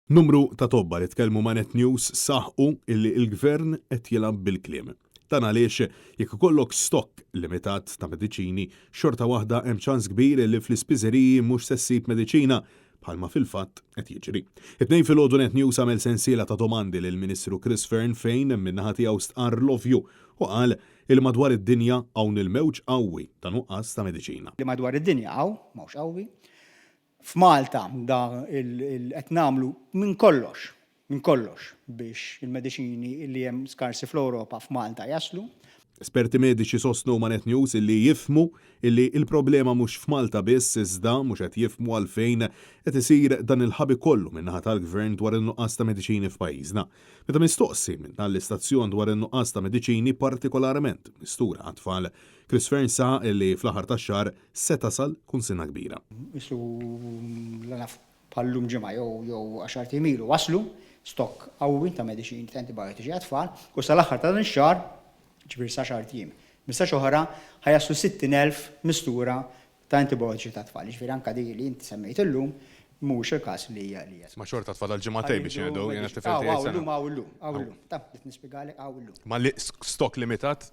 Numru ta' tobba li tkellmu ma' Net News saħqu illi l-Gvern qed jilgħab bil-kliem. Dan għaliex jekk ikollok stokk limitat ta' mediċini, xorta waħda hemm ċans kbir li fl-ispiżeriji mhux se ssib mediċina, bħalma fil-fatt qed jiġri. It-Tnejn filgħodu Net News għamel sensiela ta' domandi lill-Ministru Chris Fearne fejn min-naħa tiegħu stqarr l-ovvju u qal li madwar id-dinja hawn il-mewġ qawwi ta' nuqqas ta' mediċina. Li madwar id-dinja hawn mewġ qawwi. F'Malta da qed nagħmlu minn kollox, minn kollox biex il-mediċini li hemm skarsi fl-Ewropa f'Malta jaslu. Esperti mediċi sostnew ma' Net News illi jifhmu illi l-problema mhux f'Malta biss iżda mhux qed jifhmu għalfejn qed isir dan il-ħabi kollu min-naħa tal-Gvern dwar in-nuqqas ta' mediċini f'pajjiżna. Meta mistoqsi minn dan l-istazzjon dwar in-nuqqas ta' mediċini partikolarment mistura għat-tfal, Chris Fearne saħaq illi fl-aħħar tax-xahar se tasal kunsinna kbira. Qisu la naf bħal-lum ġimgħa jew jew għaxart ijiem ilu waslu stokk qawwi ta' mediċini ta' antibijotiċi għat-tfal u sal-aħħar ta' dan ix-xahar, ġifieri sa xahart ijiem, 15 oħra, ħa jaslu 60,000 mistura ta' antibijotiċi tat-tfal. Jiġifieri anke dik li inti semmejt illum mhuwiex il-każ li hija li hija. Ma xorta tfadal ġimagħtejn biex jingħedu, jiena t-tifel tiegħi sena. Hawn illum, hawn illum, hawn illum. Ta' qed nispjegalek hawn illum. Ma li stokk limitat?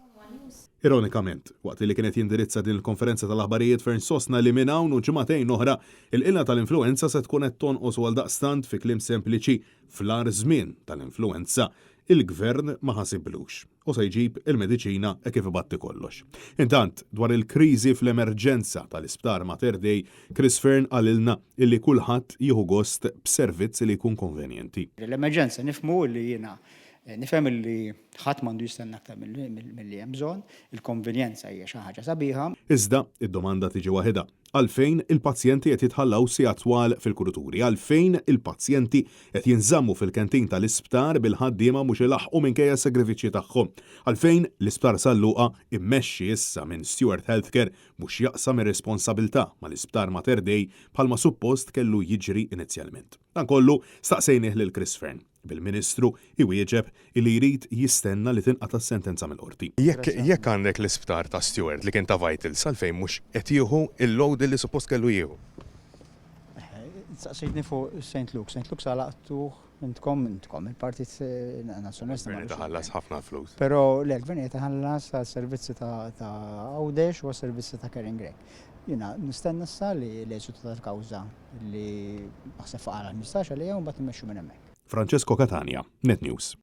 Ironikament, waqt li kien qed jindirizza din il-konferenza tal-aħbarijiet Fearne sostna li minn hawn u ġimagħtejn oħra, il-qilla tal-influwenza se tkun qed tonqos u għaldaqstant fi kliem sempliċi, fl-agħar żmien tal-influwenza, il-Gvern ma ħasiblux u se jġib il-mediċina hekk kif ibatti kollox. Intant, dwar il-kriżi fl-emerġenza tal-Isptar Mater Dei, Chris Fearne qalilna illi kulħadd jieħu gost b'servizz li jkun konvenjenti. L-emerġenza nifhmu li jiena Nifhem li ħadd m'għandu jistenna aktar milli hemm bżonn, il-konvenjenza hija xi ħaġa sabiħa. Iżda, id-domanda tiġi waħidha, għalfejn il-pazjenti qed jitħallaw sigħat twal fil-kuruturi? Għalfejn il-pazjenti qed jinżammu fil-canteen tal-isptar bil-ħaddiema mhux ilaħħqu minkejja s-sagrifiċċji tagħhom? Għalfejn l-Isptar San Luqa, immexxi issa minn Steward Healthcare, mhux jaqsam ir-responsabilità mal-Isptar Mater Dei bħalma suppost kellu jiġri inizjalment? Dan kollu staqsejnih lil Chris Fearne. Bil-Ministru iwieġeb illi jrid jistenna li tinqata' s-sentenza mill-Qorti. Jekk jekk għandek l-isptar ta' Steward li kien ta' Vitals għalfejn mhux qed jieħu l-load li suppost kellu jieħu? Saqsejtni fuq St. Luke's. St. Luke's għalaqtuh intkom, intkom, il-Partit Nazzjonalista. Il-Gvern qed iħallas ħafna flus. Però le, l-Gvern qed iħallas għas-servizzi ta' Għawdex u għas-servizzi ta' Caring Grech. Jiena nistenna issa li l-eżitu tal-kawża li naħseb faqgħa l-15 għalija u mbagħad immexxu minn hemmhekk. Francesco Catania, Net News.